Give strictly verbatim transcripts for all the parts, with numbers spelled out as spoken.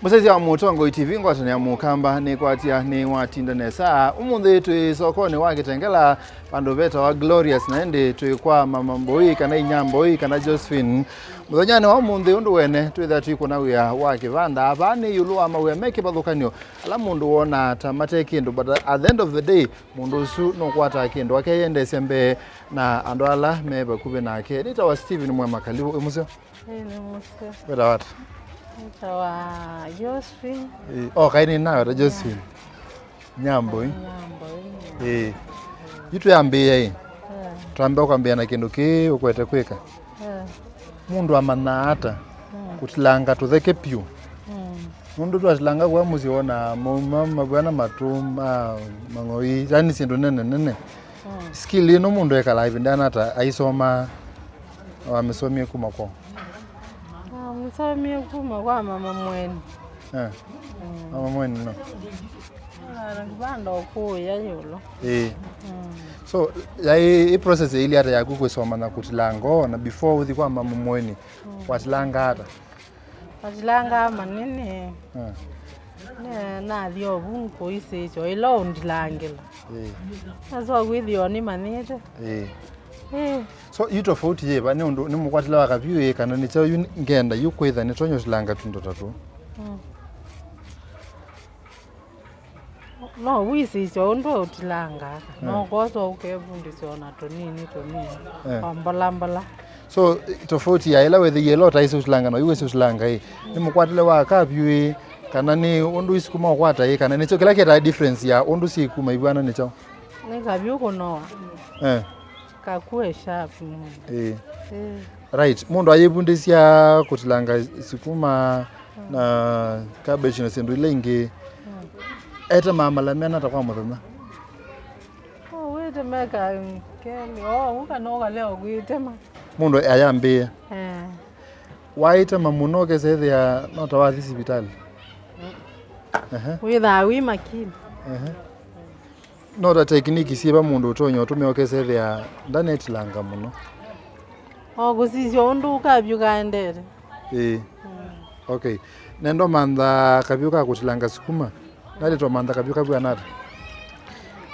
Mũsyaĩĩsya wa Mũtongoi T V, ngwatanĩo ya Mũkamba nĩkwatya nĩwatinda nesa. Ũmũnthĩ twĩ sokonĩ wa Kĩtengela, vandũ vetawa Glorious, na ĩndĩ twĩ kwa Mama Mboi kana Inya Mboi kana Josephine. Mũthenyanĩ wa ũmũnthĩ, ũndũ wene twĩthĩa twĩkũna wĩa wa kĩvanda. Ava nĩ ĩũlũ wa mawĩa me kĩvathũkany'o ala mũndũ wonaa ta mate kĩndũ, but at the end of the day, mũndũ ũsu nũkwataa kĩndũ akeyendeesya mbee na andũ ala me vakuvĩ nake. Nĩtawa Stephen Mwema, karibu. Wĩ mũseo? Ĩĩ, nĩ mũseo. Wĩtawa ata? Nĩtawa Josephine. Ĩĩ. Oh, kaĩ nĩ nawe ta Josephine? Nyamboi. Nyamboi. Ĩĩ. Yu twĩambĩĩa ĩ. Ĩĩ. Twambe kwambĩĩa na kĩndũ kĩĩ ũkwete kwĩka. Ĩĩ. Mũndũ amanyaa ata kũtilanga tũtheke pyũ? Mm. Nũndũ twatilanga kũa mũsyĩ wonaa mauma mavw'ana matũ ma mang'oi, yani syĩndũ nene nene. Mm. Skill ĩno mũndũ ekalaa ĩvinda yana ata aisomaa? Wamĩsomie kuma kwoo? Namĩsomie kuma kwa mama mweni. Eh. Mm. Mama mweni no? Kĩvanda ũkũĩa ĩũlũ. Ĩĩ. Mm. So, yaĩ ĩ process ĩilyĩ ata yaku kwĩsoma na kũtilanga o na before ũthi kwa mama mweni, mm, watilanga ata? Watilanga manene. Eh. Ne, nathi ovu kũisĩsya ĩla ũndilangĩla. Ĩĩ. Nasyo kwĩthĩwa nĩmanyĩte. Ĩĩ. Ĩĩ. So, yu tofauti yĩva? Nĩ ũndũ nĩmũkwatĩle wa kavyũ ĩ, kana nĩ kyaũ yu ngenda yu kwĩtha nĩtonya ũtilanga tũindo ta tũũ? Mm. No wĩsĩsya ũndũ ũtilanga, mm, no kwosa ũkevundĩsya ona tũnini tũnini, eh, o mbola mbola. So, tofauti ya ĩla wĩthĩie ĩla ũtaĩsĩ ũtilanga na yu wĩsĩ ũtilanga ĩ, nĩ mũkwatĩle wa kavyũ ĩ, kana nĩ ũndũ isukuma ũkwata ĩ, kana nĩkyo kĩla kĩtaa difference ya ũndũ syĩkuma ivw'ana nĩkyo? Nĩ kavyũ kũnoa. Eh. Kakue sharp mũno. Ĩĩ. Ĩĩ. Right, mũndũ ayĩvundĩsya kũtilanga sukuma na cabbage na syĩndũ ila ingĩ. Mm. Etemaa mala mena ata kwa mũthenya? Oh, wĩtemeka keli. Oh, ũka no ũkalea kwĩtema. Mũndũ ayambĩĩa. Eh. Waĩtema mũno ũkesethĩa no ta wathi sivitalĩ. Mm. Ehe. Wĩthaa wĩ makini. Ehe. No ta tekiniki syĩva mũndũ ũtonya ũtũmĩa ũkesethĩa ndanetilanga mũno? O kũsisya ũndũ kavyũ kaendete. Ĩĩ. Mm. Okay. Nenda ũmantha kavyũ ka kũtilanga sukuma. Nalĩtwa mantha kavyũ kavw'ana ata?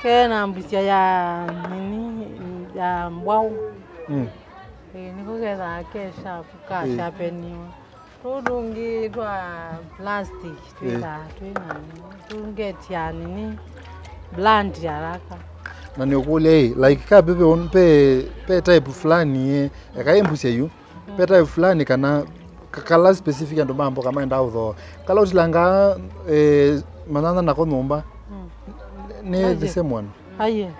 Ke na mbusya ya nini, ya mbwaũ. Mm. Ĩĩ, nĩko kethaa ke sharp, ka, ĩĩ, sharpeniwa. Tũu tũngĩ twa plastic twĩthaa twĩ na nini, tũngetia nini blunt haraka. Na nĩũkũlya ĩ, like, ka ve, ve, ve, ve type fulani ĩ, eka ĩ mbusya yu, ve type fulani kana ka-, kala specific andũ ma mboka maendaa ũthooa. Kala ũtilangaa, eh, manyanya nako nyũmba, mm, nĩ the same one? Aiye.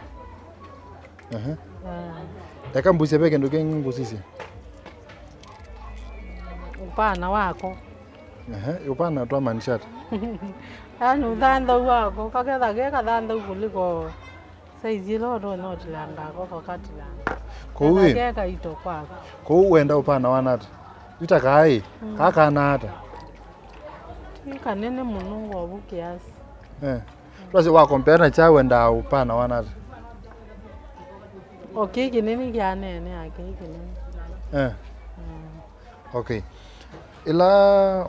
Ehe. Ah. Eka mbusye ve kĩndũ kĩngĩ ngũsisye. Ũpana wako. Ehe, ũpana twamaanisha ata? Yaani ũthanthau wako, kaketha ke kathanthau kũliko saizi ĩla ũtonya ũtilanga ako kakatilanga. Kũu ĩ? Ketha ke kaito kwako. Kũu wenda ũpana wana ata? Yu ta kaa ĩ, mm, kaa kana ata? Ti kanene mũno ngovu kiasi. Eh. Twasye wa compare na kya wendaa ũpana wana ata? O kĩĩ kĩnene kĩaneenea kĩĩ kĩnene. Eh. Mm. Okay. Ĩla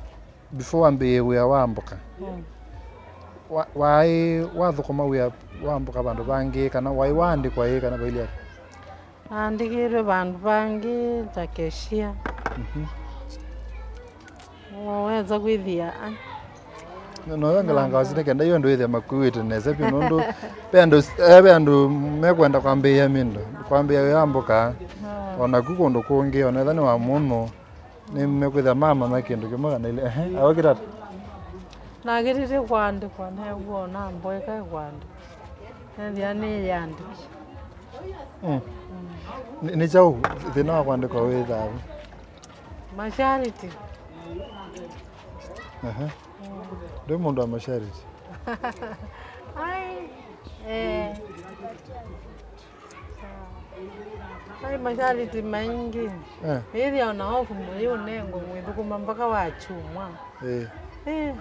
before wambĩĩe wĩa wa mboka, mm, wa-, waĩ wathũkũma wĩa wa mboka vandũ vangĩ, kana waĩ waandĩkwa ĩ, kana vailye ata? Naandĩkĩtwe vandũ vangĩ ta cashier. Mhm. Wesa kwĩthĩa, ai. No, no, yo ngalanga wasi nĩ kenda yu andũ ĩthĩa makuĩte nesa vyũ, nũndũ ve andũ, eh, ve andũ mekwenda kwambĩĩa mĩndũ, kwambĩĩa wĩa wa mboka, ah, o naku kũndũ kũngĩ, ona ethwa nĩ wa mũno, nĩmekwĩthĩa mamanya kĩndũ kĩmwe kana ilĩ. Ehe, awekĩta ata? Nakĩtĩte kwandĩkwa, new'o na mboeka kwandĩkwa. Nethĩa nĩyĩandĩkya. Mm. Nĩ, nĩ kyaũ thĩna wa kwandĩkwa wĩthaa vu? Mashariti. Aha. Mm. Ndwĩ mũndũ wa mashariti? Ai, eh. Ai, mashariti maingĩ. Eh. Ĩthĩa ona ofu mũyĩ ũnengo mwĩthũkũma mpaka wa chumwa. Eh. Eh.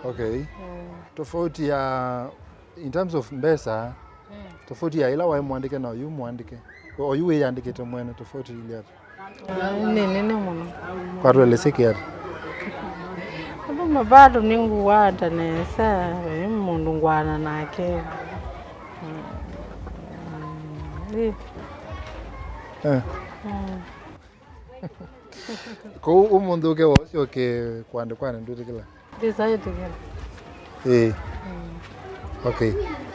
Okay. Eh. Tofauti ya In terms of mbesa, mm, tofauti ya ĩla waĩ mũandĩke na oyu mũandĩke, oyu wĩyandĩkĩte mwene, tofauti ilĩ ata? Nĩ nene mũno. Kwa tũelesye kĩ ata? Andũ No, bado nĩngũkwata nesa, ve mũndũ ngwana nake. Mm, ĩ. Eh. Mm. Kũu ũmũnthĩ ũke wa ũsyoke kũandĩkwanĩ ndwĩtĩkĩla? Ndĩsaĩtĩkĩla. Ĩĩ. Mm. Okay.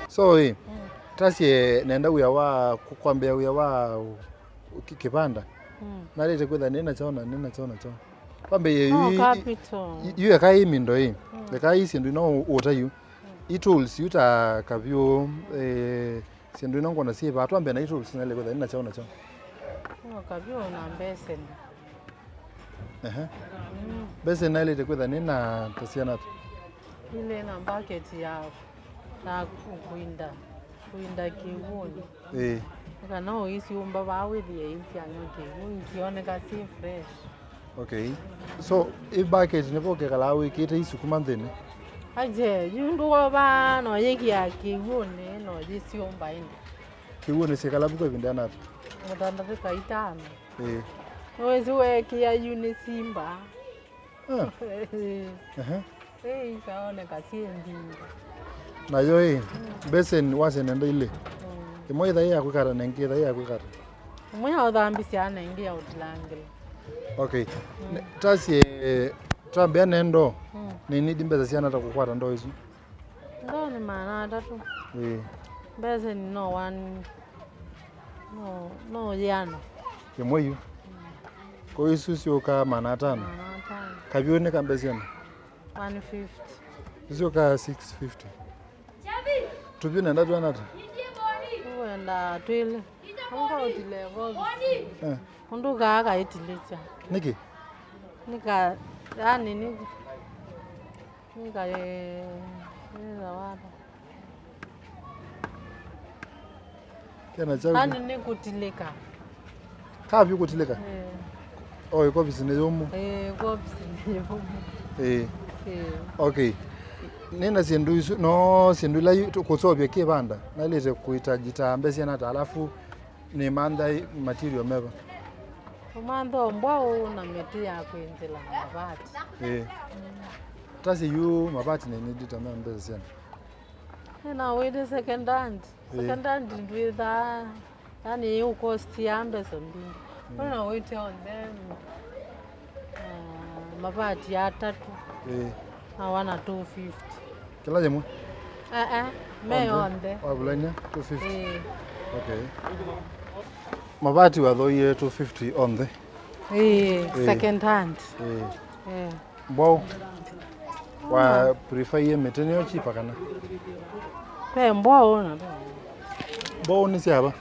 So, ĩ, mm, tasye nenda wĩa wa kũ-, kwambĩa wĩa wa ũ-, kĩ-, kĩvanda. Mm. Nalĩte kwĩtha nĩ na kyaũ na nĩ na kyaũ na kyaũ. Kwambĩĩe yu, no, yu, capital, yu, yu eka ĩ mindo ĩ. Mm. Eka ĩ syĩndũ ino ũ-, ũta yu. Mm. I tools yu ta kavyũ, eh, syĩndũ ino ngona syĩ vaa, twambe na i tools nalĩ kwĩtha nĩ na kyaũ na kyaũ. No, kavyũ na mbeseni. Ehe. Mm. Mbeseni naĩlĩte kwĩtha nĩ na ta syana ata? Nĩ na bucket ya, ya kũinda, kũinda kĩw'ũnĩ. Ĩĩ. Nĩ kana ũisyũmba vaa wĩthĩe isyanywa kĩw'ũ, isyoneka syĩ fresh. Okay. So, ĩ bucket nĩvo ũkekalaa wĩkĩte isu kuma nthĩnĩ? Aje, yu ndũovaa no yĩkĩa kĩw'ũnĩ no yĩsyũmba ĩndĩ. Kĩw'ũnĩ syĩkala vu kwa ĩvinda yana ata? Mũthandatũ ka itano. Ĩĩ. Nĩwĩsĩ weekĩa yu nĩ simba. Ah. Ehe. Ĩĩ, ikaoneka syĩ mbingĩ. Nayo ĩ, mm, basin wasya nenda ilĩ. Mm. Ĩmwe ĩthaĩ ya kwĩkata na ĩngĩ ĩthaĩ ya kwĩkata. Ĩmwe ya ũthambisya na ĩngĩ ya ũtilangĩla. Okay. Mm. Ne-, tasye, eh, twambĩa ne ndoo, mm, nĩ need mbesa siana ata kũkwata ndoo isu? Ndoo nĩ maana atatũ. Ĩĩ. Mbesa nĩ no one, no, no yĩana. Ĩmwe yu? Mm. Kũu isu syũkaa maana atano? Maana atano. Kavyũ nĩ ka mbesa siana? One fifty. Isu syũkaa six fifty. Tũvyũ nenda twĩana ata? Tũkwenda twĩlĩ. Ũkaũtile vovi. Eh. Ũndũ kaa kaitilĩkya. Nĩkĩ? Nĩka, yani nĩ, nĩka, eh, nĩka wata. Kena chau. Yani nĩ kũtilĩka. Kavyũ kũtilĩka? Eh. O, ĩkovisi nĩ yũmũ? Eh, ĩkovisi nĩ yũmũ. Eh. Eh. Okay. Nĩ na syĩndũ isu, no syĩndũ ila yu-, kũseũvya kĩvanda, naĩlĩte kũitajita mbesa siana ata, alafu nĩ mantha material meva? Ũmantha mbwaũ na mĩtĩ ya kwĩnzĩla na mavati. Ĩĩ. Tasye yu mavati nĩ need ta me mbesa siana? Nĩnawĩte second hand. Ĩĩ. Second hand ndwĩthaa, yani ĩũkostia mbesa mbingĩ. Mm. Nĩnawĩte onthe, ah, mavati atatũ. Ĩĩ. Na wana two fifty. Kĩla yĩmwe? Aa, me onthe. Wavulany'a two fifty? Ĩĩ. Okay. Mavati wathooie two fifty onthe? Ĩĩ, ĩĩ, second hand. Ĩĩ. Ĩĩ. Mbwaũ? Wa prefer ye mĩtĩ nĩyo cheaper kana? Ve mbwaũ na ve. Mbwaũ nĩ syava?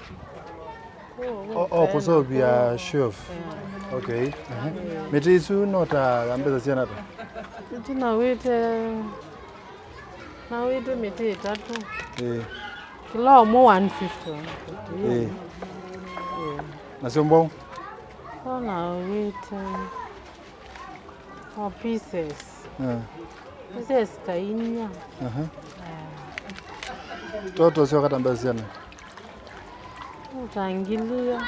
O, o kũseũvya shelf. Yeah. Okay. Aha. Mĩtĩ isu no ta ya mbesa siana ata? Tũnawĩte, nawĩte mĩtĩ ĩtatũ. Ĩĩ. Kĩla ũmwe one fifty, one fifty. Ĩĩ. Ĩĩ. Nasyo mbwaũ? Tũnawĩte. Oh, pieces. Eh. Pieces ta inya. Aha. Eh. Toto syo kata mbesa siana? Uta ngili ya.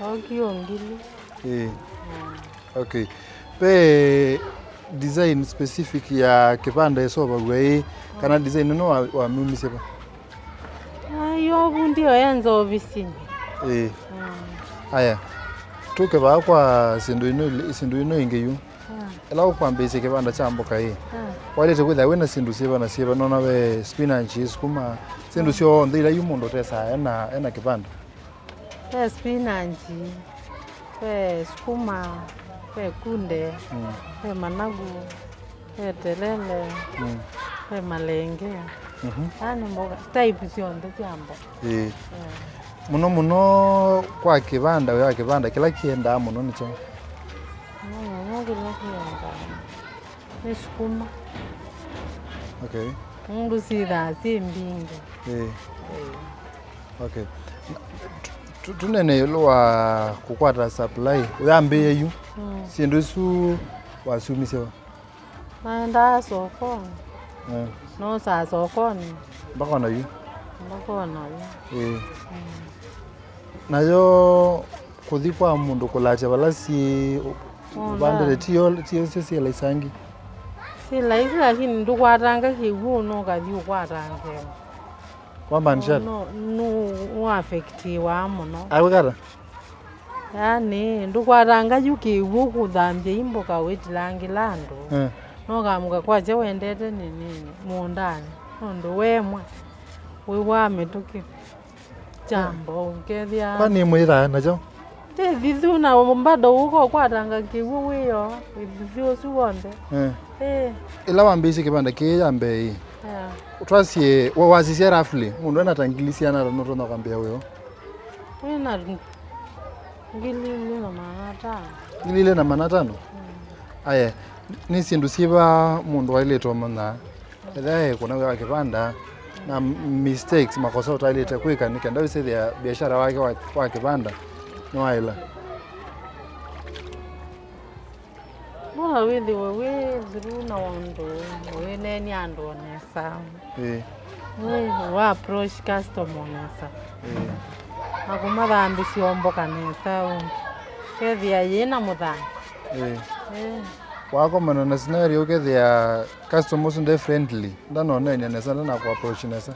Okio ngili. Eh. Eh. Okay. Ve design specific ya kĩvanda ĩseũvaw'a ĩ, kana design ĩno wa-, wamyumisye va? Ai, ovu ndio yenza ovisinĩ. Ĩĩ. Mm. Aya. Tũke vaa kwa syĩndũ ino ili-, syĩndũ ino ingĩ yu. Mm. Ĩla ũkwambĩĩsya kĩvanda kya mboka ĩ, mm, waĩlĩte kwĩthĩa wĩna syĩndũ syĩva na syĩva? Nona ve spinach, sukuma, syĩndũ, mm, syonthe ila yu mũndũ ũtesaa ena, ena kĩvanda. Ve spinach, ve sukuma, ve kunde, mm, ve managu, ve telele, mm, ve malenge. Mhm. Yaani mboga, type syonthe sya mboga. Ĩĩ. Yeah. Mũno mũno kwa kĩvanda, wĩa wa kĩvanda, kĩla kĩendaa mũno nĩ kyaũ? Mũno mũno kĩla kĩendaa nĩ sukuma. Okay. Nũndũ syĩthaa syĩ mbingĩ. Ĩĩ. Ĩĩ. Okay. Tu-, tu-, tũnene ĩũlũ wa kũkwata supply, ũyambĩĩe yu, mm, syĩndũ isu wasyumisye va? Naendaa sokonĩ. Eh. Noosaa sokonĩ. Mpaka ona yu? Mpaka ona yu. Ĩĩ. Mm. Nayo kũthi kwa mũndũ kũlatya vala syĩ, Ũvandĩte ti o-, ti ũsyo syĩla isangi. Syĩla isu, lakini ndũkwatanga kĩw'ũ, no ũkathi ũkwata nzeo. Kwamba nshati. No, no, no affectiwa mũno. Akwĩkata? Yaani, ndũkwatanga yu kĩw'ũ kũthambya imboka wĩtilangĩla andũ. Eh. No kamũka kwasya wendete nĩ nini mũũndanĩ. Nũndũ wemwe wĩwaa mĩtũkĩ. Kyambo, ũkethĩa. Kwani mwĩthaa nakyo? Tĩthithu na bado ũkokwatanga kĩw'ũ wĩyo, ĩthithu ũsu w'onthe. Eh. Eh. Ĩla wambĩĩsye kĩvanda kĩĩ ya mbee ĩ, yeah, twasye, wa-, wasisya roughly, mũndũ ena ta ngili siana ata nũtonya kwambĩa wĩyo? Wĩna ngili ilĩ na maana atano. Ngili ilĩ na maana atano? Mm. Aya, nĩ syĩndũ syĩva mũndũ waĩlĩte ũmanya? Ethĩa ekũna wĩa wa kĩvanda, na mistakes, makosa ũtaĩlĩte kwĩka nĩ kenda wĩsĩthĩa biashara wake wa, wa kĩvanda nĩwaĩla. No wĩthĩwe wĩ through na ũndũ wĩneeni andũ o nesa. Ĩĩ. Ĩĩ, wa approach customer o nesa. Ĩĩ. Na kũmathambĩsya omboka nesa ũndũ kethĩa yĩna mũthanga. Ĩĩ. Ĩĩ. Wakomana na scenario ũkethĩa customer ũsu nde friendly, ndanoneeny'a nesa, ndanaku approach nesa.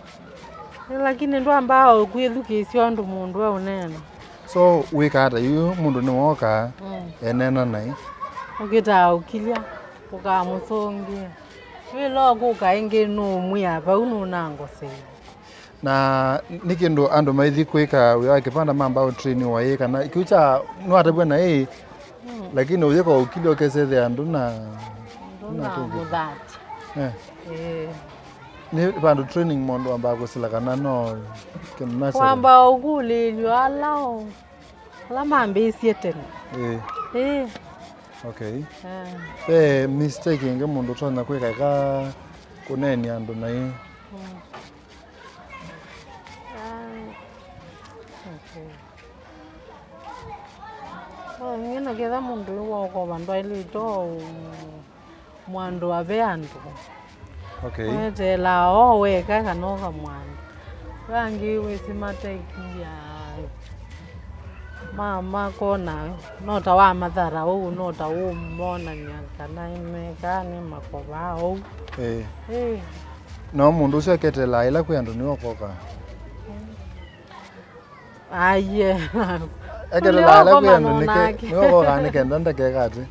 Lakini ndwambaa o kwĩthukĩĩsya ũndũ mũndũ eũneena. So, wĩkaa ata yu mũndũ nĩwookaa, mm, eneena naĩ? Ũkĩtaa ũkilya, ũkamũsũngĩa. Wĩla ũkũka ĩngĩ nũũmwĩa, vau nũnangosei. Na nĩ kĩndũ andũ maithi kwĩka wĩa wa kĩvanda mamba ũtrainiwa ĩ, kana kĩu kya nĩwatavw'a naĩ, mm, lakini ũyĩka ũkilya ũkesethĩa andũ na, andũ na na kĩngĩ. Mũthati. Eh. Eh. Nĩ vandũ training mũndũ ambaa kũsila kana no kĩndũ nasa? Kwamba ũkũlĩĩlw'a ala o-, ala mambĩĩsye tene. Ĩĩ. Ĩĩ. Okay. Eh. Ve mistake ĩngĩ mũndũ ũtonya kwĩka ĩka kũneeni andũ naĩ? Mm. Ah, okay. Oh, ngĩna ketha mũndũ wĩ wokova ndwaĩlĩte o mwandu ave andũ. Okay. Weteelaa o weka kana ũka mwandu. Vangĩ wĩsĩ mataikia ma-, makona no ta wamathara ũu, no ta ũmonany'a kana mekaa nĩ makovaa ũu. Ĩĩ. Ĩĩ. No mũndũ ũsu aketeelaa ĩla kwĩ andũ nĩwe ũkoka. Mm. Aiye. Ekelela ala kwĩ andũ nĩkĩ nĩwe ũkokaa nĩ kenda ndakeka atĩ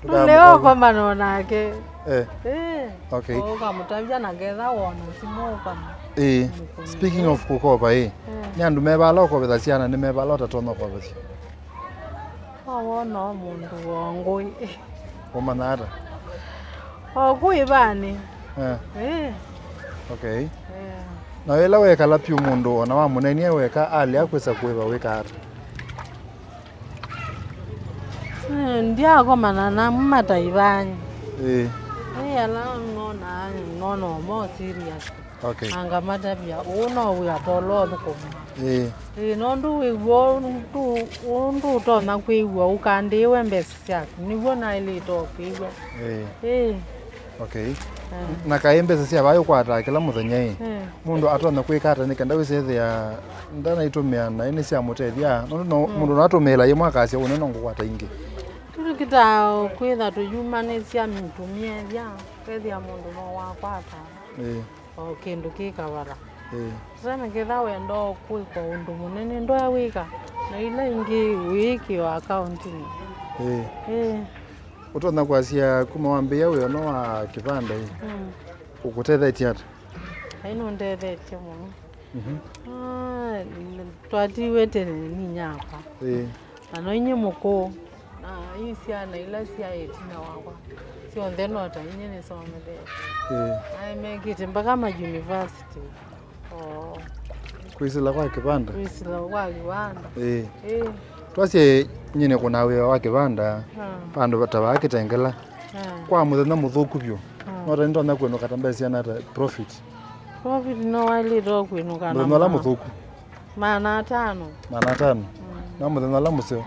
tũleokomana nake. Eh. Eh. Okay. Ũkamũtavya na ketha wona simũ ũkama. Eh. Speaking of kũkopa ĩ, eh, nĩ andũ mevala ũkovethasya na nĩ mevala ũtatonya ũkovethya? Wawona o mũndũ wa ngũĩ. Ũmanya ata? O kũĩ vanĩ. Eh. Eh. Okay. Eh. Na ĩla wekala pyũ mũndũ ona wamũnenie weka alea kwĩsa kũĩva wĩka ata? Eh, ndyakomana namo mataivani. Ĩĩ. Ĩĩ, ala nonaa, nona mo serious. Okay. Anga matavya, ũũ no wĩa tolo ũthũkũma. Ĩĩ. Ĩĩ, nũndũ wĩw'a ũndũ, ũndũ ũtonya kwĩw'a ũkandĩĩwe mbesa syaku, nĩw'o naĩlĩte o kwĩw'a. Ĩĩ. Ĩĩ. Okay. Eh. Na kaĩ mbesa sya vaa ũkwataa kĩla mũthenya ĩ? Eh. Mũndũ atonya kwĩka ata nĩ kenda wĩsethĩa ndanaitũmĩa naĩ nĩsyamũtethya? Nũndũ no, mm, mũndũ no atũmĩĩla yĩmwe akasya ũne no ngũkwata ingĩ. Tũkĩtaa kwĩtha tũyumanĩsya mĩtumĩa ĩthya, kethĩa mũndũ no wakwata. Ĩĩ. O kĩndũ kĩ kavara. Ĩĩ. Tuseme ketha wenda o kwĩka ũndũ mũnene, ndwawĩka, na ila ingĩ wĩĩkĩwa akauntinĩ. Ĩĩ. Ĩĩ. Ũtonya kwasya kuma wambĩĩa wĩa ũno wa kĩvanda ĩ, mm, ũkũtethetye ata? Ai, nũndethetye mũno. Mhm. Ah, twatiwe tene nĩ nyakwa. Ĩĩ. Na no inyie mũkũũ. Na ii syana ila syaĩ ĩtina wakwa, syonthe no ta inyie nĩsomethete. Ĩĩ. Naĩ mekĩte mpaka ma university. Oo. Kwĩsĩla kwa kĩvanda? Kwĩsĩla kwa kĩvanda. Ĩĩ. Ĩĩ. Twasye nyie nĩkũnaa wĩa wa kĩvanda, ah, vandũ ta vaa Kĩtengela. Ah. Kwa mũthenya mũthũku vyũ. Ah. No ta nĩtonya kwĩnũka ta mbesa siana ata profit? Profit no waĩlĩte o kwĩnũka na mũthenya ũla ma- mũthũku. Maana atano. Maana atano? Mm. Na mũthenya ũla mũseo?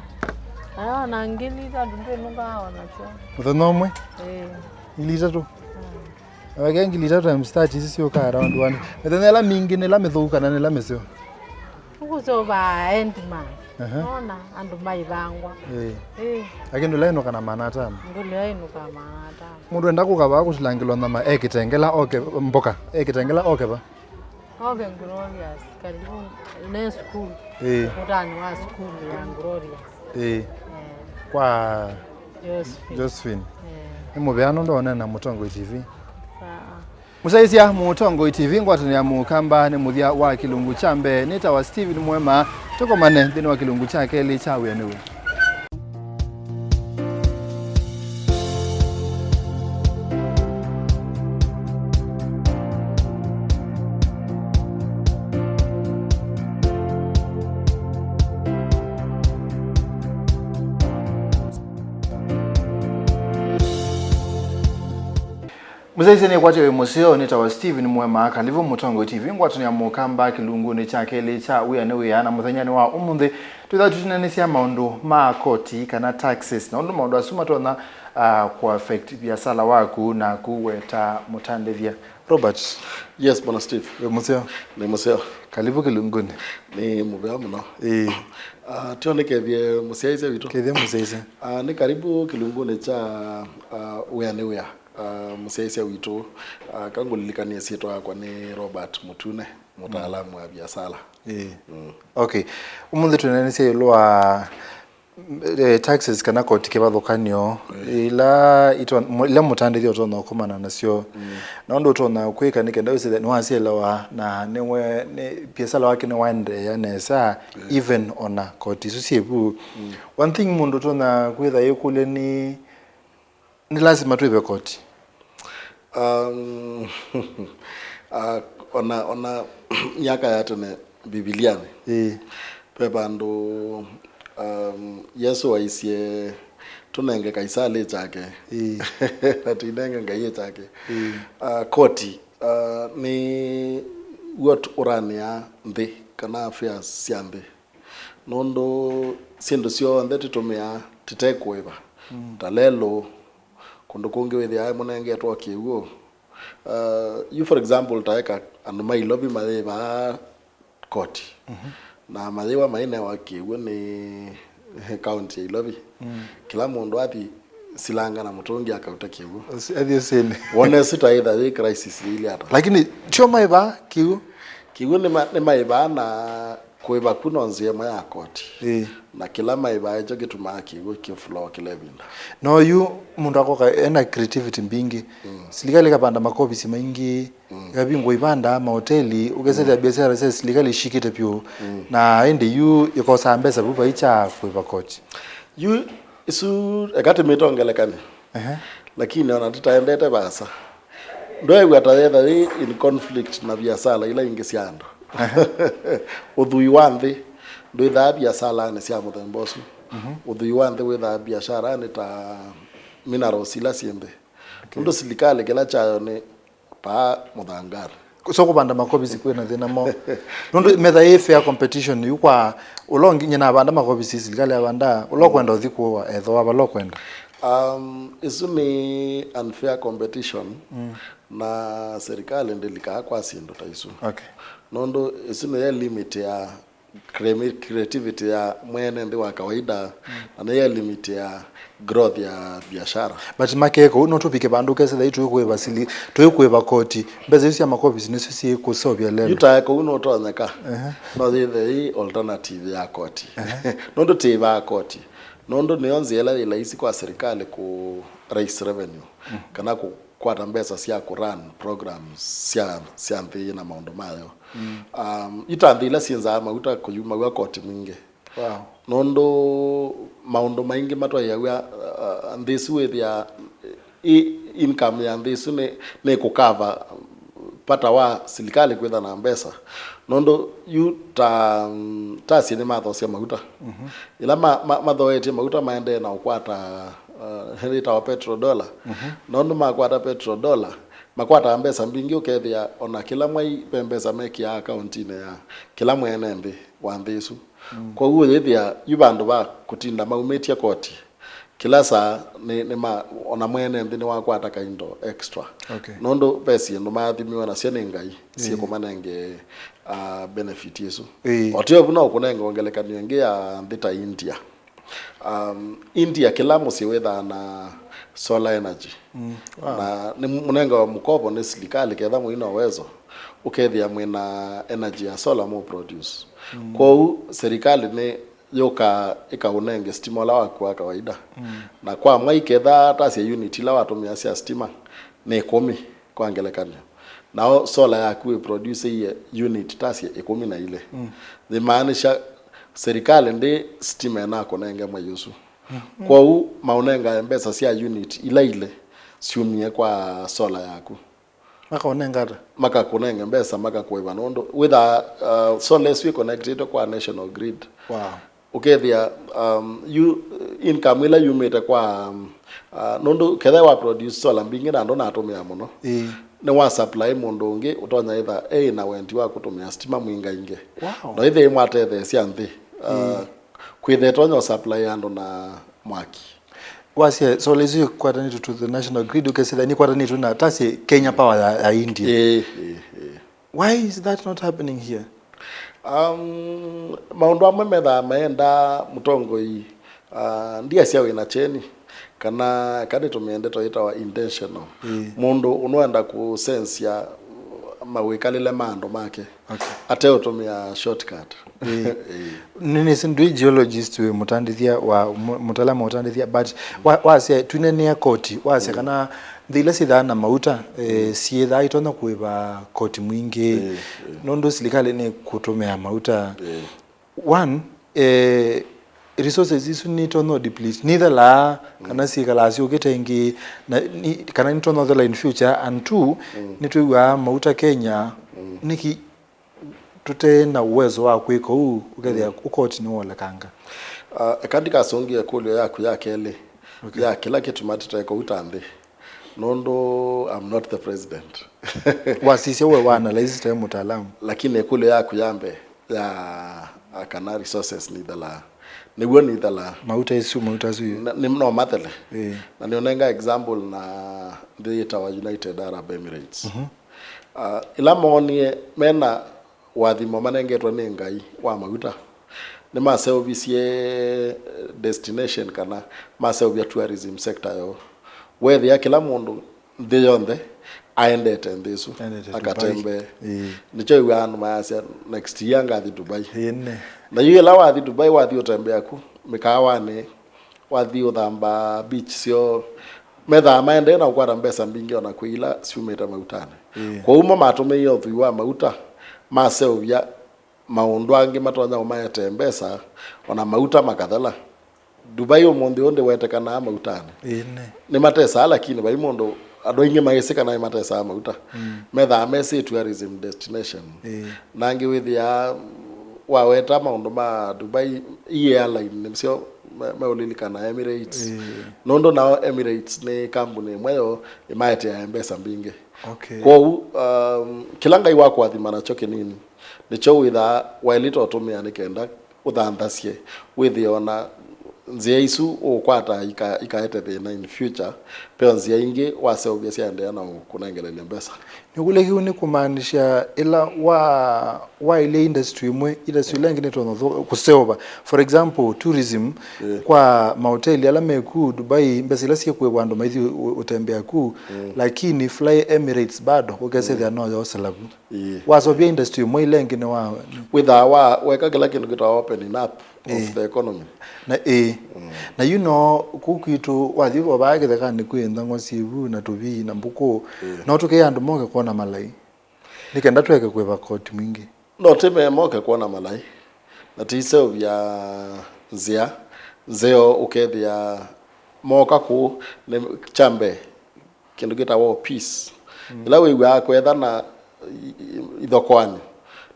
Aya, ona ngili itatũ ndwĩnũkaa o nasyo. Mũthenya ũmwe? Ĩĩ. Ngili itatũ? Mm. Na wekĩa ngili itatũ times thirty isu syũkaa around one. Mĩthenya ĩla mingĩ nĩ ĩla mĩthũku kana nĩ ĩla mĩseo? Ũkũseũvaa end month. Ehe. Nona andũ maivangwa. Ĩĩ. Ĩĩ. Lakini ndũlaĩnũka na maana atano. Ndũlaĩnũka maana atano. Mũndũ enda kũka vaa kũsilangĩlwa nyama e kĩtengela oke mboka, e kĩtengela oke va? Oke Glorious, karibu ne school. Ĩĩ. Ũtani wa school ya Glorious. Ĩĩ. Eh. Kwa Josephine. Josephine. Eh. Nĩ mũvea nũndũ onena Mũtongoi T V. Aa. Mũsyaĩĩsya Mũtongoi T V, ngwatanĩo ya Mũkamba nĩ mũthya wa kĩlungu kya mbee. Nĩtawa Steven Mwema. Tũkomane nthĩnĩ wa kĩlungu kya kelĩ kya Wĩa nĩ Wĩa. Mũsyaĩĩsya nĩkwatya wĩ mũseo, nĩtawa Steven Mwema. Kalivu Mũtongoi T V, ngwatanĩo ya Mũkamba kĩlungunĩ kya kelĩ kya Wĩa nĩ Wĩa, na mũthenyanĩ wa ũmũnthĩ twĩthaa tũtinanĩsya maũndũ ma koti kana taxes, na ũndũ maũndũ asu matonya uh, kũaffect viasala waku naku we ta mũtandĩthya. Robert. Yes, Bwana Steve. Wĩ mũseo? Nĩ mũseo. Kalivu kĩlungunĩ. Nĩ mũvea mũno. Ĩĩ. Uh, tio nĩkethie mũsyaĩĩsya witũ. Kethia mũsyaĩĩsya. Uh, nĩ karibu kĩlungunĩ kya uh, Wĩa nĩ Wĩa. Uh, mũsyaĩĩsya witũ, uh, kangũlilikanie syĩtwa yakwa nĩ Robert Mũtune, mũtaalamu wa viasala. Ĩĩ. Mm. Okay. Ũmũnthĩ twĩnanĩsya ĩũlũ wa eh, taxes kana koti kĩvathũkanyo ila ito- mo- ila mũtandĩthya ũtonya ũkomana nasyo. Na ũndũ ũtonya kwĩka nĩ kenda wĩsĩthe nĩwasyelewa na nĩwe nĩ biasala wake nĩwaendeea nesa, even ona koti isu syĩ vu. One thing mũndũ ũtonya kwĩtha yĩkũlya nĩ Nĩ lasima twĩve koti? Um, ah, ona, ona myaka ya tene Mbivilianĩ, ĩĩ, ve vandũ um, Yesũ waisye tũnenge Kaisali kyake, ĩĩ, na tũinenge Ngai kyake. Ĩĩ. Ah, koti ah, nĩ w'o ũranĩaa nthĩ kana affairs sya nthĩ. Nũndũ syĩndũ syonthe tũtũmĩaa tũte kũĩva, ta lelũ, kũndũ kũngĩ wĩthĩaa mũnengetwe o kĩw'ũ. Uh, yu for example, ta eka andũ ma Ilovi mayĩvaa koti, na mayĩwa mainewa kĩw'ũ nĩ kaunti ya Ilovi. Kĩla mũndũ athi silanga na mũtũngi akauta kĩw'ũ. Athi ũsĩnĩ. Wone ĩsu ta ĩtha yĩ crisis yĩilye ata. Lakini tio maĩvaa kĩw'ũ. Kĩw'ũ nĩma- nĩmaĩvaa na kũĩva ku no nzĩa ĩmwe ya koti. Ĩĩ. Na kĩla maĩvaa ĩkyo kĩtumaa kĩw'ũ kĩflow kĩla ĩvinda. No yu mũndũ akoka ena creativity mbingĩ. Silikalĩ ĩkavanda makovisi maingĩ, ĩkavingwa ivanda, maoteli, ũkesethĩa biashara sya silikalĩ shikĩte vyũ. Na ĩndĩ yu ĩkosaa mbesa vu vai kya kũĩva koti. Yu ĩsu eka tĩmĩtongelekany'e. Ehe. Lakini ona tũtaendete vaasa, ndweew'a ta yetha yĩ in conflict na viasala ila ingĩ sya andũ. Ũthwii wa nthĩ ndwĩthaa viasalanĩ sya mũthemba ũsu. Ũthwii wa nthĩ wĩthaa viasalanĩ ta minerals ila syĩ nthĩ. Nũndũ silikalĩ kĩla kyayo nĩ paa mũthanganĩ. So kũvanda makovisi kwĩna thĩna mo. Nũndũ metha ĩ fair competition yu kwa ũla ũngĩ nyie navanda makovisi silikalĩ yavanda, ũla ũkwenda ũthi kũũa ethĩwa vala ũkwenda. Um, ĩsu nĩ unfair competition, na serikali ndĩlikaa kwa syĩndũ ta isu. Okay. Nũndũ ĩsu nĩyo limit ya creami- creativity ya mwene nthĩ wa kawaida, na nĩyo limit ya growth ya biashara. But makeka ũu no tũvike vandũ ũkesethĩa yu tũikũĩva sili, tũikũĩva koti, mbesa isu sya makovisi nĩsyo syĩkũseũvya lelũ. Yu taeka ũu nũtonyeka. No yĩthe yĩ alternative ya koti. Nũndũ tĩĩvaa koti. Nũndũ nĩyo nzĩa ĩla yĩ laisi kwa serikali kũ raise revenue, kana kũkwata mbesa sya kũ run programs sya, sya nthĩ na maũndũ mayo. Um, yu ta nthĩ ila syĩnzaa mauta kũyumaw'a koti mwingĩ. Wow. Nũndũ maũndũ maingĩ matwaĩaw'a, uh, nthĩ ĩsu wĩthĩa i income ya nthĩ ĩsu nĩ, nĩ kũkava vata wa silikalĩ kwĩtha na mbesa. Nũndũ yu ta, ta asyĩ nĩmathosya mauta. Ĩla ma, ma, mathoetye mauta maendee na ũkwata, uh, yĩtawa petrodollar. Nũndũ makwata petrodollar, makwataa mbesa mbingĩ, ũkethĩa ona kĩla mwai ve mbesa mekĩaa akauntinĩ ya kĩla mwene nthĩ wa nthĩ ĩsu. Kwoou ũyĩthĩa yu vandũ va kũtinda maumĩtye koti, Kĩla saa nĩ, nĩ ma, ona mwene nthĩ nĩwakwata kaindo extra. Okay. Nũndũ ve syĩndũ maathimiwe nasyo nĩ Ngai syĩkũmanenge uh, benefit ĩsu. Ĩĩ. O tyo vu no ũkũnenge ngelekany'o ĩngĩ ya nthĩ ta India. Um, India kĩla mũsyĩ wĩthaa na solar energy. Mm. Wow. Na nĩ mũnengawa mũkovo nĩ silikalĩ ketha mũi na uwezo ũkethĩa mwĩna energy ya solar mũ produce. Mm. Kwoou serikali nĩ yũkaa ĩkaũnenge sitima ũla waku wa kawaida. Mm. Na kwa mwai ketha tasya unit ila watũmĩa sya sitima nĩ ĩkũmi kwa ngelekany'o. Nao solar yaku ĩ produce iye unit tasya ĩkũmi na ilĩ. Mm. Yĩmaanisha serikali ndĩ sitima ĩnakũnenge mwei ũsu. Mm. Kwoou maũnengae mbesa sya unit ila ilĩ syumie kwa solar yaku. Makaũnenga ata? Makakũnenge mbesa, makakũĩva nũndũ wĩthaa uh, solar ĩsu ĩconnectĩtwe kwa national grid. Wow. Ũkethĩa um, yu, income ĩla yumĩte kwa um, uh, nũndũ ketha wa produce solar mbingĩ na andũ natũmĩa mũno. Ĩĩ. Nĩ wa supply mũndũ ũngĩ ũtonya ĩtha e na wendi wa kũtũmĩa sitima mwingaingĩ. Wow. Na ĩthĩ ĩmwatetheesya nthĩ uh, kwĩtha ĩtonya supply andũ na mwaki. Wasya solar isu ikwatanĩtwe to the national grid, ũkesĩla nikwatanĩtwe na tasye Kenya Power ya, ya India. Ĩĩ, ĩĩ, ĩĩ. Why is that not happening here? Um, maũndũ amwe methaa maendaa mũtongoi uh, ndiasya wĩna kyeni kana kanĩtũmĩe ndeto ĩtawa intentional. Ĩĩ. Mũndũ ũnũenda kũsensya mawĩkalĩle ma andũ make. Okay. Ateũtũmĩa shortcut. Ĩĩ. Ĩĩ. Nĩnĩsĩ ndwĩ geologist wĩ mũtandĩthya wa mu- mũtaalamu wa ũtandĩthya, but wa- wasya twinenea koti, wasya kana nthĩ ila syĩthaa na mauta eh, syĩthaa itonya kũĩva koti mwingĩ. Ĩĩ, ĩĩ. Nũndũ silikalĩ nĩ kũtũmĩa mauta. Ĩĩ. One, eh, resources isu nitonya deplete, nithelaa kana syĩkalaa syũkĩte ĩngĩ, na ni- kana nitonya thela in future. And two, nĩtwĩw'aa mauta Kenya nĩki tũte na uwezo wa kwĩka ũu, ũkethĩa ũkoti nĩwolekanga. Uh, eka ndikasũngĩe ĩkũlyo yaku ya kelĩ. Okay. Ya kĩla kĩtuma tũteka ũu ta nthĩ, nũndũ I'm not the president. Wasisya we wa analyze ta mũtaalamu. Lakini ĩkũlyo yaku ya mbee ya uh, kana resources nithelaa, nĩw'o nithelaa. Mauta isu, mauta asu. Na- nĩ- no mathele. Ĩĩ. Na nĩũnenga example na nthĩ yĩtawa United Arab Emirates. Mhm. Uh, ĩla moonie mena ũathimo manengetwe nĩ Ngai wa mauta, nĩmaseũvisye destination kana maseũvya tourism sector yoo. Weethĩa kĩla mũndũ nthĩ yonthe aendete nthĩ ĩsu. Aendete Dubai. Akatembee. Ĩĩ. Nĩkyo wĩw'aa andũ mayasya, "Next year ngathi Dubai." Ĩĩ, nĩ. Na yu ĩla wathi Dubai, wathi ũtembea ku mĩkaawanĩ, wathi ũthamba beach syoo, methaa maendee na ũkwata mbesa mbingĩ ona kwĩ ila syumĩte mautanĩ. Ĩĩ. Kwoou mo matũmĩie ũthwii wa mauta maseũvya maũndũ angĩ matonya ũmaetee mbesa, ona mauta makathela. Dubai ũmũnthĩ ũũ ndĩwetekanaa mautanĩ. Ĩĩ, nĩ. Nĩmatesaa, lakini vai mũndũ, andũ aingĩ mayĩsĩ kana nĩmatesaa mauta. Mm. Methaa mesĩ tourism destination. Ĩĩ. Na angĩ wĩthĩaa waweta maũndũ ma Dubai, i airline nĩsyo me- meũlilikana Emirates. Ĩĩ. Nũndũ nao Emirates nĩ kambuni ĩmwe yo ĩmaeteae mbesa mbingĩ. Okay. Kwoou um, kĩla Ngai wakũathima nakyo kĩnini nĩkyo wĩthaa waĩlĩte ũtũmĩa nĩ kenda ũthanthasye, wĩthĩe ona nzĩa isu ũũkwata ika- ikaete thĩna in future, peo nzĩa ingĩ waseũvya syaendeea na kũnengelelya mbesa. Nĩkũlya kĩu nĩ kũmaanisha ĩla wa waĩlya industry ĩmwe, industry ĩla ĩngĩ nĩtonya thũ- kũseũva. For example, tourism, ĩĩ, kwa mahoteli ala me ku Dubai, mbesa ila syĩkũĩvwa andũ maithi ũ- ũtembea ku, ĩĩ, lakini Fly Emirates bado ũkesethĩa no yosela vu. Ĩĩ. Wasovya industry ĩmwe ila ĩngĩ nĩ wa wĩthaa wa weka kĩla kĩndũ kĩtawa opening up of, ĩĩ, the economy. Na ĩĩ. Mm. Na yu no kũu kwitũ wathi vovaa kĩthekanĩ kwĩ nthang'o syĩvu na tũvii na mbũkũ. Ĩĩ. No tũkĩĩa andũ moke kwona malai nĩ kenda tweke kwĩva koti mwingĩ. No tĩmee moke kwona malai, na tĩiseũvya nzĩa nzeo ũkethĩa mooka kũu nĩ kya mbee kĩndũ kĩtawa peace. Mm. Ĩla wĩw'aa kwetha na i- i- ithokoanĩ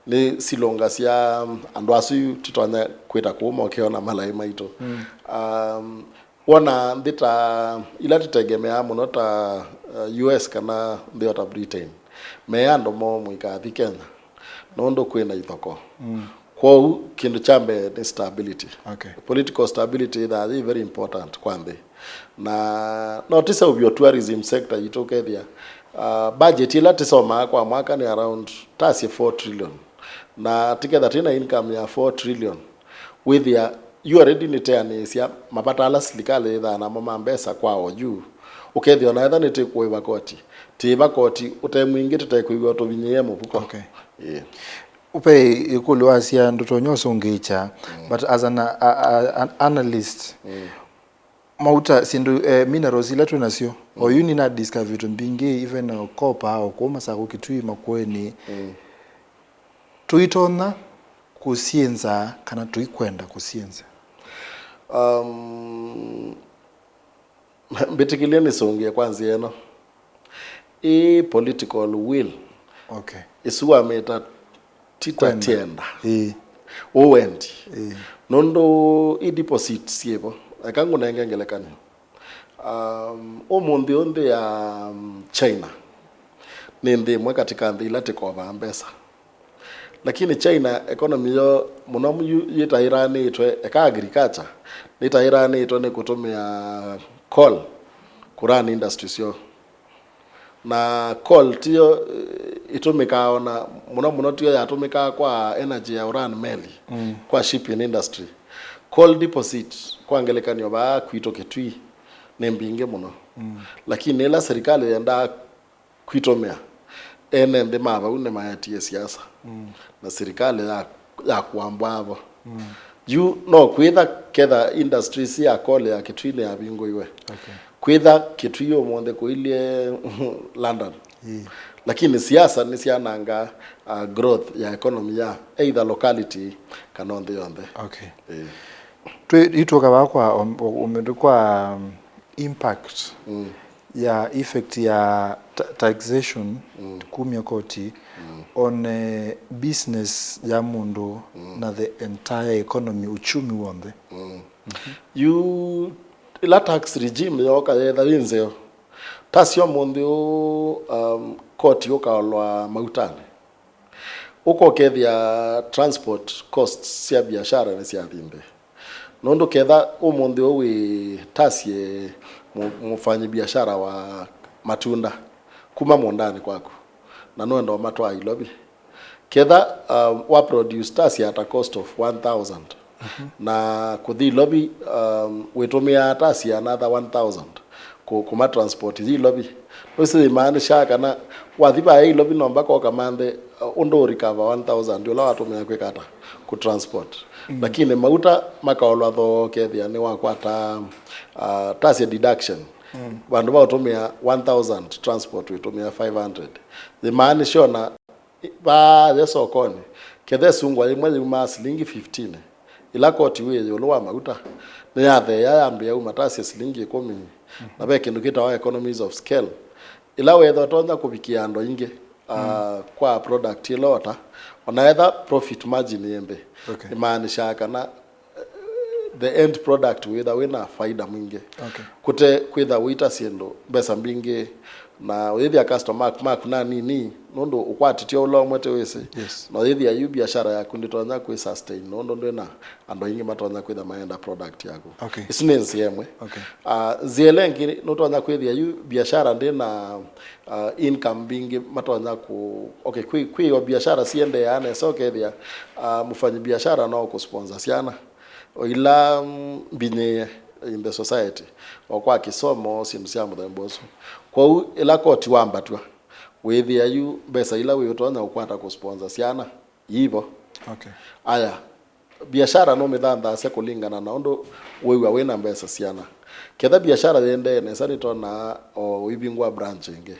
nĩ silũngasya andũ asu yu tũtonya kwĩta kũu moke ona malai maitũ. Mm. Um, wona nthĩ ta ila tũtegemeaa mũno ta uh, U S kana nthĩ o ta Britain, me andũ moo mũikathi Kenya nũndũ kwĩ na ithoko. Mm. Kwoou kĩndũ kya mbee nĩ stability. Okay. Political stability ĩthaa yĩ very important kwa nthĩ. Na no tĩseũvyo tourism sector yitũ ũkethĩa, uh, budget ĩla tĩsomaa kwa mwaka nĩ around tasye four trillion. Na tĩketha twĩ na income ya four trillion, wĩthĩa you already nĩteanĩĩsya mavata ala silikalĩ yĩthaa namo ma mbesa kwa oyu. Ũkethĩa ona etha nĩtĩkũĩva koti, tĩĩva koti ũte mwingĩ tũtekwĩw'a tũvinyĩĩe mũvuko. Okay. Yeah. Ve ĩkũlyo wasya ndũtonya ũsũngĩĩkya, but as an, a, a, an analyst, mauta syĩndũ, eh, minerals ila twĩ nasyo, oyu nĩna discover vitu mbingĩ, even, uh, copper, o kũu Masakũ, Kitui, Makueni. Tũitonya kũsyĩnza kana tũikwenda kũsyĩnza? Um, mbĩtĩkĩlye nĩsũngĩe kwa nzĩa ĩno. Ĩ political will. Okay. Ĩsu wamĩta tita tienda. Ĩĩ. Ũwendi. Ĩĩ. Nũndũ i deposit syĩvo. Eka ngũnenge ngelekany'o. Um, ũmũnthĩ ũũ nthĩ ya, um, China nĩ nthĩ ĩmwe katika nthĩ ila tĩkovaa mbesa. Lakini China economy yo mũno yu yĩtaĩranĩtwe, eka agriculture, nĩtaĩranĩtwe nĩ kũtũmĩa coal kũrun industry syoo. Na coal tiyo, eh, ĩtũmĩkaa ona mũno mũno tiyo yatũmĩkaa kwa energy ya ũrun meli, kwa shipping industry. Coal deposit kwa ngelekany'o vaa kwitũ Kitui nĩ mbingĩ mũno. Lakini ĩla serikali yendaa kwitũmĩa, ene nthĩ ma vau nĩmaetie siasa na silikalĩ ya, ya kũambwa vo. Yu no kwĩtha ketha industries ya coal ya Kitui nĩyavingũiwe. Okay. Kwĩtha Kitui ũmũnthĩ kũilye London. Lakini siasa nĩsyanangaa, uh, growth ya economy ya either locality kana nthĩ yonthe. Okay. Eh. Twĩ itũka vaa kwa um, um, kwa, um, impact ya effect ya ta taxation kumya koti on, eh, business ya mũndũ na the entire economy, uchumi w'onthe. Yu ĩla tax regime yooka yetha yĩ nzeo, tasya ũmũnthĩ ũũ, um, koti ũkaolwa mautanĩ, ũkokethĩa transport costs sya biashara nĩsyathi nthĩ. Nũndũ ketha ũmũnthĩ ũũ wĩtasye mũ- mũfanyi biashara wa matunda kuma mũũndanĩ kwaku na nũenda ũmatwaa Ilovi, ketha, um, wa produce tasya at a cost of one thousand na kũthi Ilovi, um, wĩtũmĩaa tasya another one thousand kũ- kũma transport yi Ilovi, nũsĩ yĩmaanishaa kana wathi vaya Ilovi no mbaka ũkamanthe, uh, ũndũ ũrecover one thousand ũla watũmĩa kwĩka ata, kũ transport. Lakini mauta makaolwa thoo, ũkethĩa nĩwakwata, uh, tasya deduction. Vandũ va ũtũmĩa one thousand transport wĩtũmĩa five hundred. Yĩmaanisha ona vaa ye sokonĩ, ketha ĩsungwa yĩmwe yĩumaa silingi fifteen, ĩla koti wĩ ĩũlũ wa mauta nĩyatheea yambĩĩa uma tasya silingi ĩkũmi. Na ve kĩndũ kĩtawa economies of scale, ĩla wetha ũtonya kũvikĩa andũ aingĩ, uh, kwa product ĩla ota, ona etha profit margin yĩ nthĩ. Okay. Ĩmaanishaa kana the end product wĩtha wĩna faida mwingĩ. Okay. Kũte kwĩtha wĩita syĩndũ mbesa mbingĩ na ũyĩthĩa customer maku na nini, nũndũ ũkwatĩtye ũla ũmwe tĩ wĩsĩ. Yes. Na ũyĩthĩa yu biashara yaku ndĩtonya kwĩ sustain nũndũ ndwĩna andũ aingĩ matonya kwĩtha maenda product yaku. Okay. Isu nĩ nzĩa ĩmwe. Okay. Uh, nzĩa ĩla ĩngĩ nũtonya kwĩthĩa yu biashara ndĩna, uh, income mbingĩ matonya kũ, okay, kwĩ, kwĩ o biashara siendeeaa nesa ũkethĩa, uh, mũfanyi biashara no kũsponsor syana o ila, mm, mbinyĩĩe in the society, o kwa kĩsomo, syĩndũ sya mũthemba ũsu. Kwoou ĩla koti wambatw'a, wĩthĩa yu mbesa ila wĩ ũtonya ũkwata kũsponsor syana iivo. Okay. Aya, biashara nũmĩthanthaasya kũlingana na ũndũ wĩw'a wĩna mbesa siana. Ketha biashara yĩendee nesa, nĩtonaa o ũivingũa branch ĩngĩ.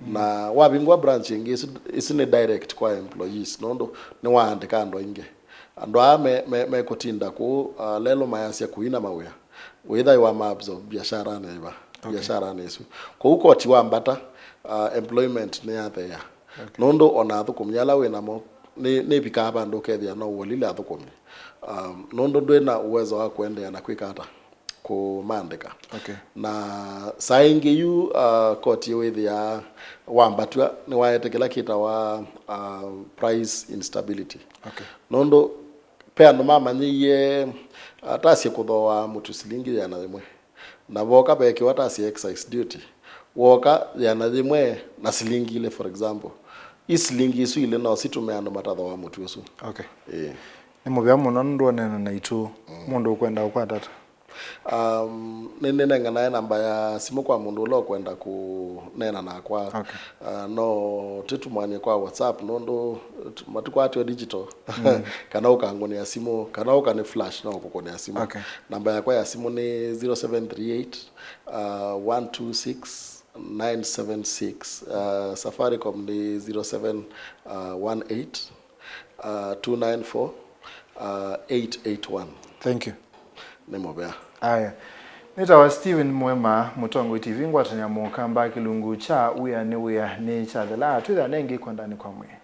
Na wavingũa branch ĩngĩ, ĩsu, ĩsu nĩ direct kwa employees, nũndũ nĩwaandĩka andũ aingĩ. Andũ aa me, me, mekũtinda kũu, uh, lelũ mayasya kũina mawĩa, wĩthaĩwa maabsorb biasharanĩ ĩva, biasharanĩ ĩsu. Kwoou koti wambata, uh, employment nĩyatheea. Nũndũ ona athũkũmi ala wĩ namo, nĩ, nĩvikaa vandũ ũkethĩa no ũolile athũkũmi. Um, nũndũ ndwĩ na uwezo wa kũendeea na kwĩka ata, kũmandĩka. Okay. Na saa ingĩ yu, uh, koti wĩthĩaa wambatw'a nĩwaete kĩla kĩtawa, uh, price instability. Okay. Nũndũ Ve andũ mamanyĩie atasye kũthooa mũtu silingi yĩana yĩmwe, na voka veekĩwa atasye excise duty, woka yĩana yĩmwe na silingi ilĩ, for example. I silingi isu ilĩ no situme andũ matathooa mũtu ũsu. Okay. Ĩĩ. Nĩ mũvea mũno nũndũ ũneena naitũ. Mũndũ ũkwenda ũkwata ata? Um, nĩ nĩnenganae namba ya simũ kwa mũndũ ũla ũkwenda kũneena nakwa. Okay. Uh, no tĩtumanie kwa WhatsApp nũndũ t- matukũ aa twĩ digital. Kana ũkangũnĩa simũ kana ũkanĩ flash no kũkũnĩa simũ. Okay. Namba yakwa ya simũ nĩ zero seven three eight, uh, one two six, nine seven six. Uh, Safaricom nĩ zero seven one eight, uh, two nine four, uh, eight eight one. Thank you. Nĩ mũvea. Aya. Nĩtawa Steven Mwema, Mũtongoi T V, ngwatanĩa mũkamba kĩlungu kya wĩa nĩ wĩa nĩ kyathela. Twĩthĩa nengĩ kwandanĩ kwa mwĩĩ.